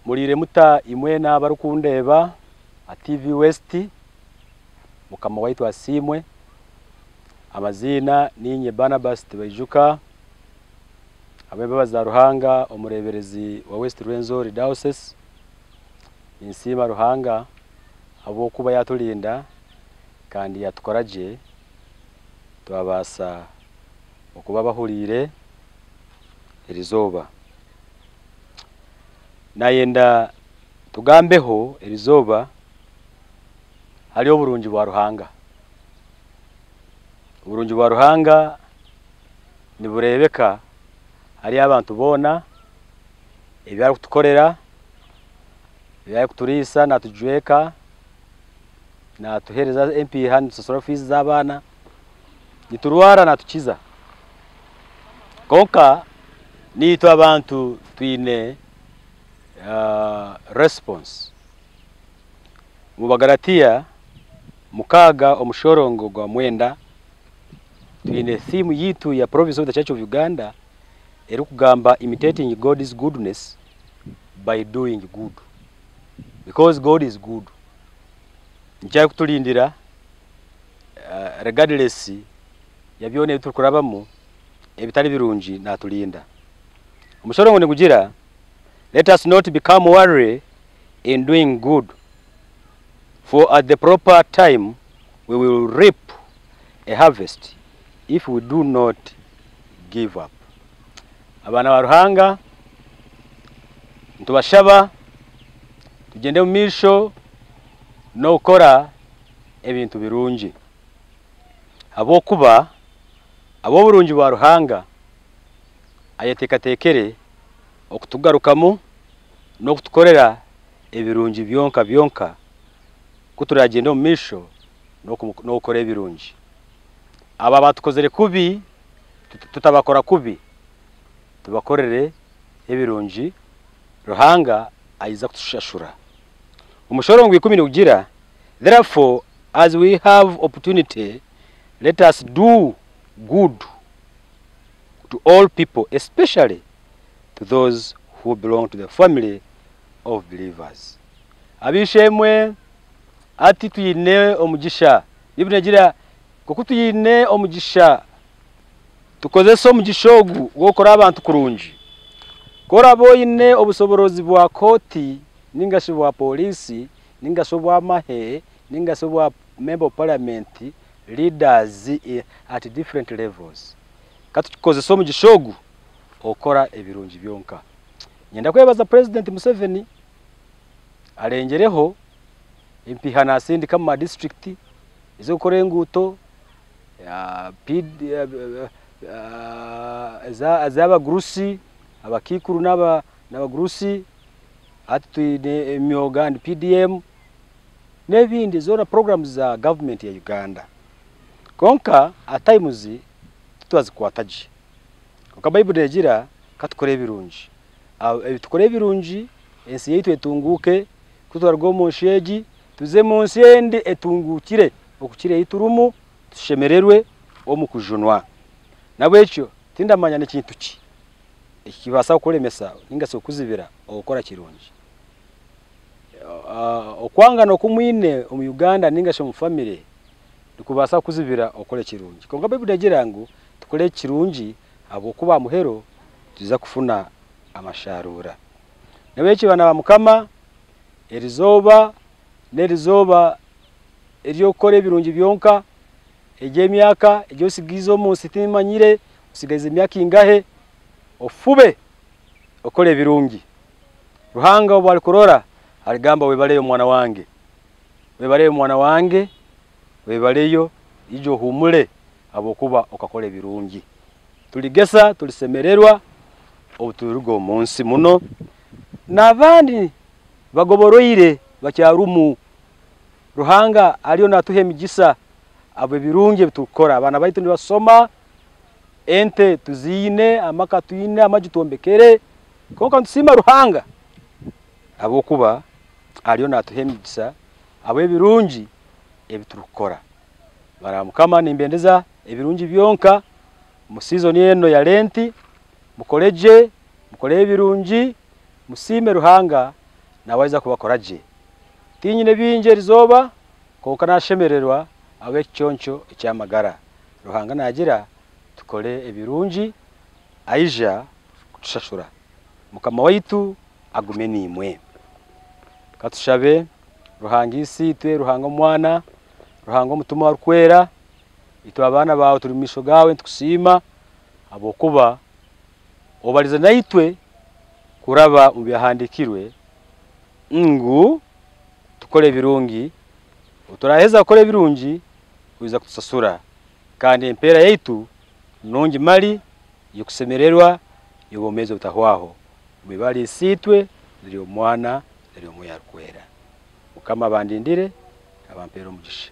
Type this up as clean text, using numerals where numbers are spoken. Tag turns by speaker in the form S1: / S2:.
S1: Muriire muta imwena abarikundeeba aha TV West, Mukama waitu asiimwe. Amaziina niinye Barnabas Tibaijuka, ahabw'embabazi za Ruhanga omureeberezi wa West Rwenzori Diocese. Ninsiima Ruhanga ahabw'okuba yaaturinda kandi yaatukora gye twabaasa okuba abahuriire erizooba. Nayenda tugambeho erizooba ahari oburungi bwa Ruhanga. Oburungi bwa Ruhanga nibureebeka ahari abantu boona, ebi arikutukorera, ebi arikuturiisa natujweka, natuheereza empiiha nitushashura fiizi z'abaana, niturwara natukiza. Kwonka naitwe abantu twine response. Omu Bagalatiya 6 omushorongo gwa 9 twine theme yaitu ya Province of the Church of Uganda erikugamba imitating God's goodness by doing good because God is good. Nikyo arikuturindira regardless ya byona ebi turikurabamu ebitari birungi naturinda. Omushorongo nigugira, let us not become weary in doing good, for at the proper time we will reap a harvest if we do not give up. Abaana ba Ruhanga nitubashaba tugyende omu maisho n'okukora ebintu birungi, ahabw'okuba ahabw'oburungi bwa Ruhanga ayeteekateekire okutugarukamu n'okutukorera ebirungi byonka byonka ku turagyende omu maisho n'okukora ebirungi. Abo abatukozire kubi tutabakora kubi, tubakorere ebirungi, Ruhanga aija kutushashura. Omushorongo 10 nigugira, therefore as we have opportunity let us do good to all people, especially to those who belong to the family of believers. Ab'eishe-emwe ati twine omugisha, Bibuli negira nk'oku twine omugisha tukozese omugisha ogu gw'okukora abantu kurungi. Ku oraabe oine obushoborozi bwa kooti ninga shi bwa pooriisi ninga shi obw'amahe ninga shi obwa member of parliament, leaders at different levels, ka tukozese omugisha ogu okukora ebirungi byonka. Niinyenda kwebaza President Museveni arengyereho empiiha naasindika omu ma district ez'okukora enguuto, ez'abagurusi, abakaikuru n'abagurusi, hati twine emyoga and PDM n'ebindi zoona programs za gavumenti ya Uganda. Kwonka at times titwazikwata gye. Kwonka Baiburi neegira ka tukore ebirungi. Tukore ebirungi ensi yaitu etunguuke, ku twaruga omu nsi egi tuze omu nsi endi etunguukire okukira ei turimu, tushemererwe omu kujunwa. N'ahabw'ekyo tindamanya ni kintu ki ekibaasa kukuremesa ninga shi kukuzibira okukora kirungi. Okwangana oku mwine omu Uganda ninga shi omu famire nikubaasa kukuzibira okukora ekirungi. Kwonka Baiburi neegira ngu tukore ekirungi ahabw'okuba aha muheru nitwija kufuna amasharuura. N'ahabw'ekyo baana ba Mukama, erizooba n'erizooba ery'okukora ebirungi byonka, ery'emyaka egi otsigaize omu nsi timanyire otsigaize emyaka eingahe, ofube okore ebirungi. Ruhanga obu arikurora arigamba webareyo mwana wange, webareyo mwana wange, webareyo ija ohuumure ahabw'okuba okakora ebirungi. Turigesa turisemererwa obu turiruga omu nsi muno, n'abandi bagoboroire bakyarumu. Ruhanga ariyo naatuha emigisa ahabw'ebirungi ebi turikukora. Abaana baitu nibashoma, ente tuziine, amaka twine, amaju twombekere, kwonka nitusiima Ruhanga ahabw'okuba ariyo naatuha emigisa ahabw'ebirungi ebi turikukora. Baana ba Mukama nimbendeza ebirungi byonka omu season eno ya Lent, mukore gye, mukore ebirungi. Musiime Ruhanga nawe aiza kubakora gye. Tinyine bingi erizooba kwonka nashemererwa ahabw'ekiconco eky'amagara. Ruhanga naagira tukore ebirungi aija kutushashura. Mukama waitu agume naimwe. Katushabe Ruhanga Isiitwe, Ruhanga Omwana, Ruhanga Omutima Orikwera, itwe abaana baawe turi omu maisho gaawe nitukusiima ahabw'okuba obarize naitwe kuraba omu byahandiikirwe ngu tukore ebirungi, obu turaheza kukora ebirungi oiza kutusasura kandi empeera yaitu nungi mali y'okushemererwa y'obwomeezi obutahwaho. Omu ibara rya Isiitwe n'ery'Omwana n'ery'Omwoyo Arikwera. Mukama abandindire, abampeere omugisha.